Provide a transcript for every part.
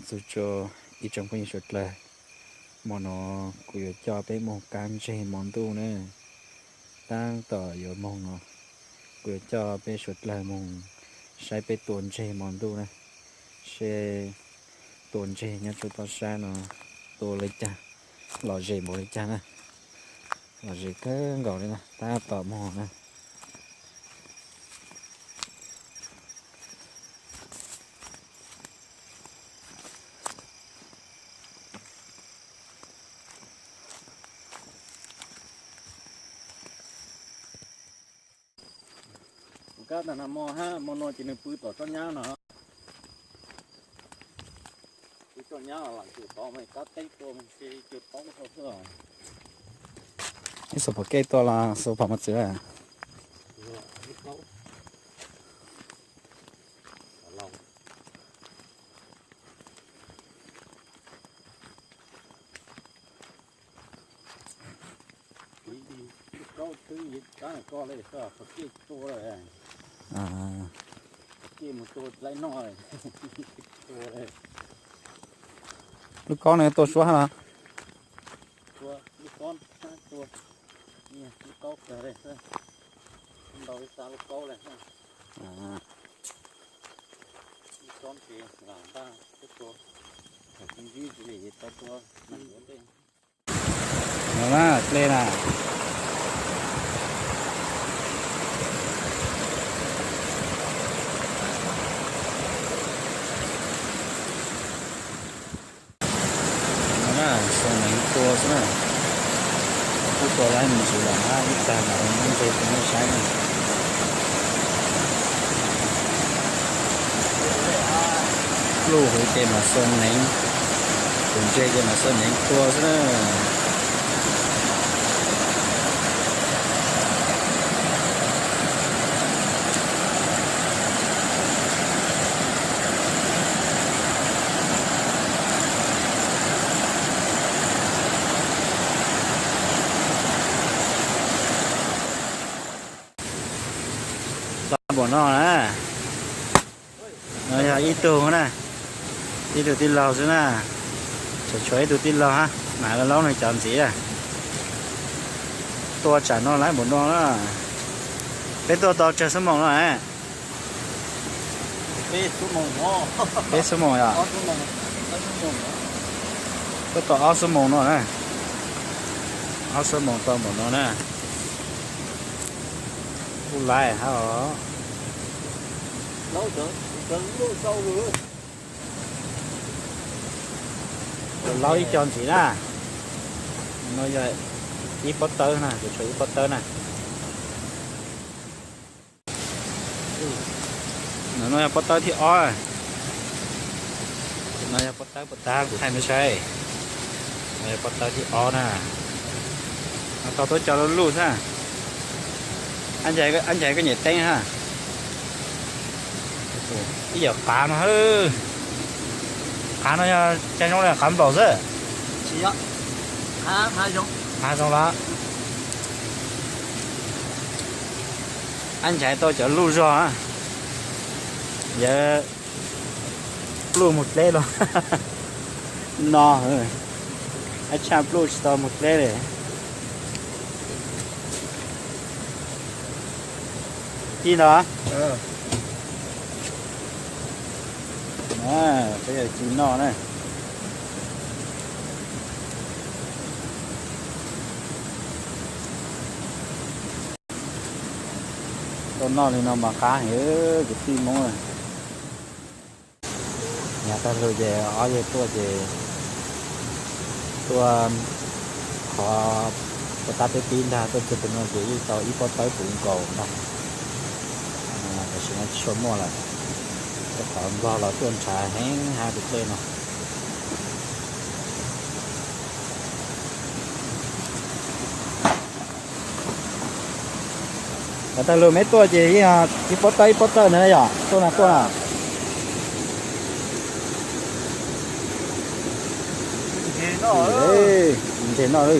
Txug rua ib tsoom phooj ywg suav dlawg, hmo no kuv yuav coj peb moog kab ntseg hmo ntuj na. Tab tom yuav moog no, kuv yuav coj peb suav dlawg moog saib peb tua ntseg hmo ntuj na, seb tua ntseg nyob rua toj sab no tua le caag, lom zem npaum le caag na. Lom zem kawg nkaus le na, tab tom moog na. Kab tag nag hmo hab, hmo no ces nws pw tom tsob nyab no. Pw tsob nyab lam cuag tod, kab teb tua, cuag tod. Ib xuv phom kej tua los xuv phom mos txwv. Lub kaub no tua suab hab los? No na, dlej na. No na, xoo neev tua xwb na. Kuj tua lawm mus ntsis los hab, ib tag mas ntseg rua nej saib na. Pluj huv ces mas xoo neev, tus ntseg ces mas xoo neev tua xwb na. Tau npaum no na. No yog ib tug na, ib tug tij laug xwb na. Tshuav tshuav ib tug tij laug hab, mam li laub nws cov ntxiv. Tua tsam no lawm npaum no na. Peb tua tau tsawg xuab moos no? Peb xuab moos yom? Tua tau ob xuab moos no na. Ob xuab moos tau npaum no na. Kuj laib hab os. Laub ib co ntxiv na. No yog ib pob tawb na, tshuav ib pob tawb na. No yog pob tawb thib ob. No yog pob tawb puas tag kuv thaij nej saib. No yog pob tawb thib ob na. Tau tuab co luj luj xwb. Ab nchais koj nyem teeb hab. Ib yam qav no, qav no yog ca zoo li qav nplaum xwb. Qav zoo los. Ab nchais tau cov luj zog, yog pluj moog dleb los no, ab tshaj pluj tsis tau moog dleb li. Ci ntawd, peb yog ci noj na. Tau noj li no mas qab heev kwv tij Hmoob. Yav tag lug ces ob yawg tuaj ces tuaj khov puas tab peb pib ntag, tuaj txug tus no ces yeej tau ib pob tawb puv nkaus ntag. Tam sim no tsis tshua muaj lawm, rau qhov Nplog los tuaj nrhav heev hab tus dlej no. Yav tag lug meb tuaj ces yeej ib pob tawb ib pob tawb ntawd na yom, tuaj na tuaj na. Nteg noj li.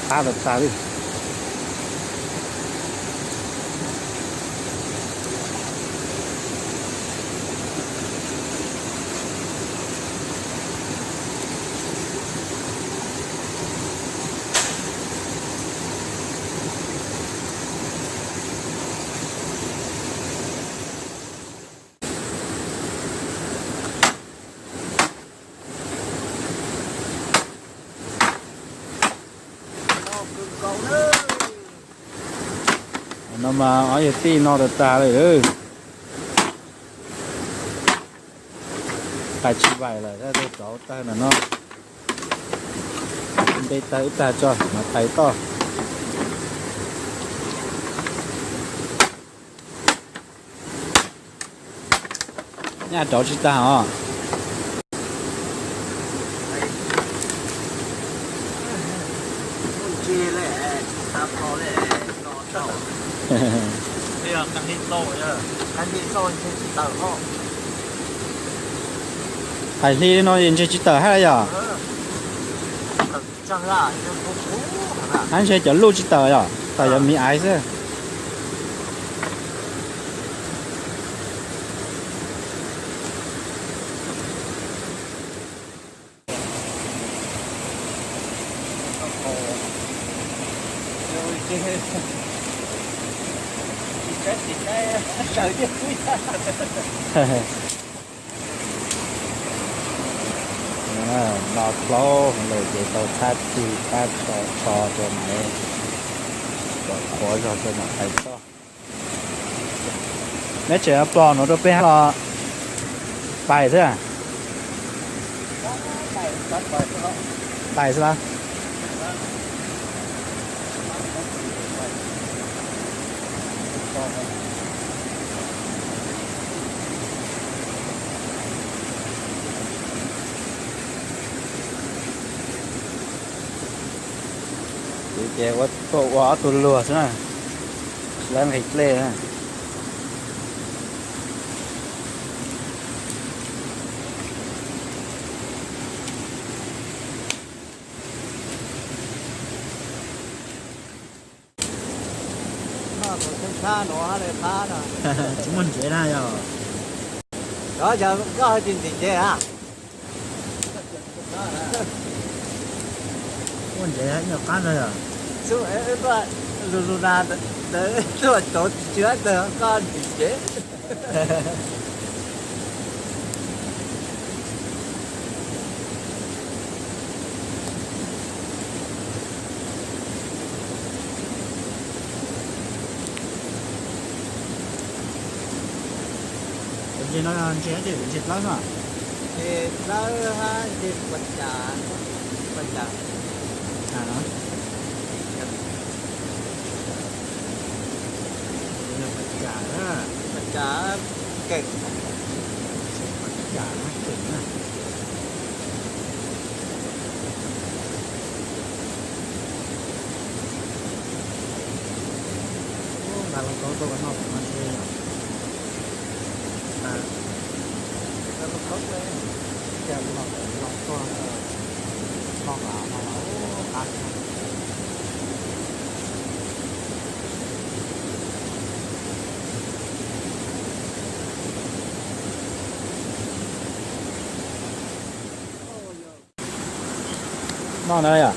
Qab tag tag li. No mas ob yawg tij no tag tag lawm. Qais tsis vaim lawm, rauv tag no no. Nte tag ib tag tso mas qais toj. Nyaj rauv tsis tag os. Qais hli no es ntshe tsis tawm hab yog? Hab ntshe cov luj tsis tawm yog, tawm yog miv aiv xwb. No plaub lawm ces tau thab txi pab tso tso rau mam li qhuav zog rau mam qais toj. Neb tseem plos nuav rau peb hab los pais xwb? Pais xwb los? Kuv ces ua tuaj ua ob tug luag xwb na, lawv nqhis dlej na. Tsis muaj ntsev na yog? Koj tsis ntxim ntsev a? Muaj ntsev ib nyuag qab ntag yog? Lug lug na, tuaj tau tsis tag koj ntxim ntsev. Ntses no ntses dlawb no? Ntses dlawb hab ntses pas cas, pas cas, pas cas, pas cas keem, pas cas keem na. Nqa loo kaub tuaj no kuv no ntshe yog. Nqa loo kaub, cas los tuaj no mas qab li no. No na yom?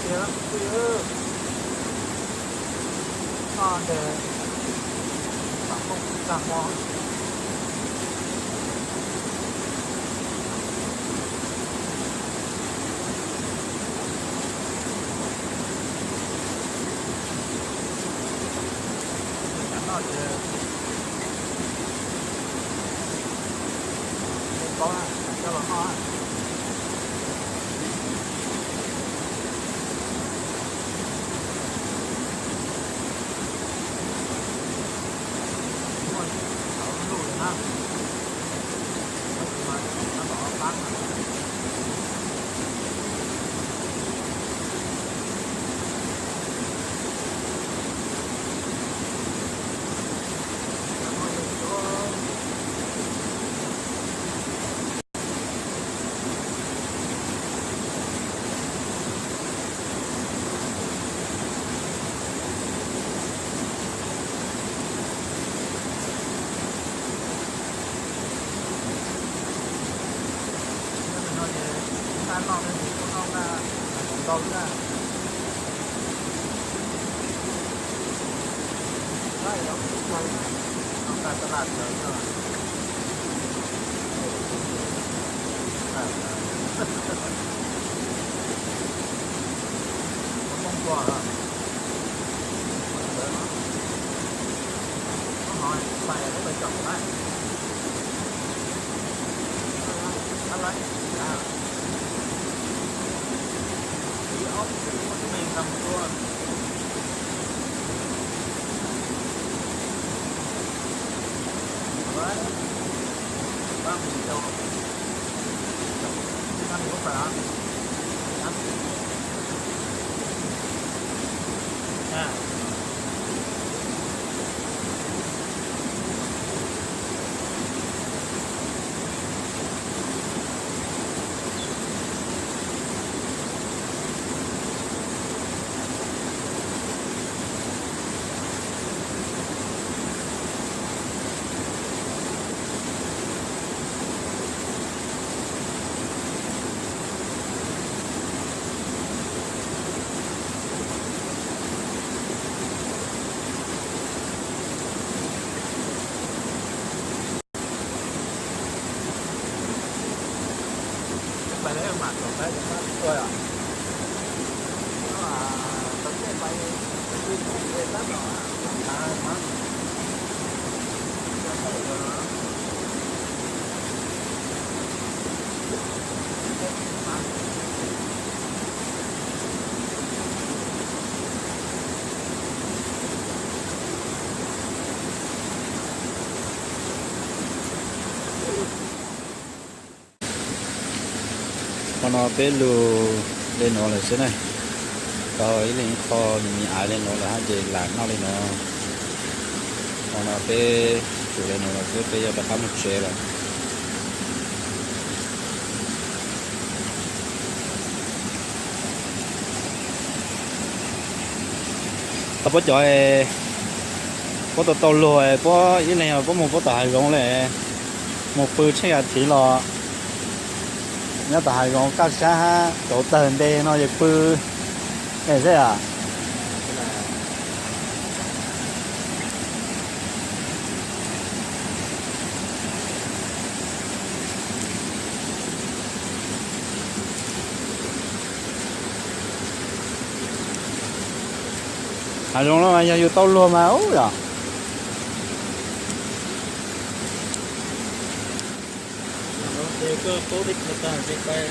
Tiag lab kwv tij, noj ces pam pooj tag hmo. Noj ces paub coj los noj. Muaj tau lub lug na, tab tom qab na. Qhov no peb lug le nuav lawm xwb na. Tau ib leeg ib qho, nws me me le nuav lawm hab ces lam noj le nuav. Qhov no peb tsum le nuav lawm xwb, peb yuav rov qab moog tsev lawm. Tau puab cov, puab tau tau luag, puab ib leeg puab moog puab tom hav zoov le, moog pw tsheej a thiv los nyob tom hav zoov kaj sab hab tauv tawg nte no yog pw es xwb a. Hav zoov no mas yog yus tau luag mas ub yom. Ces koj paub teb chaws tag ces pais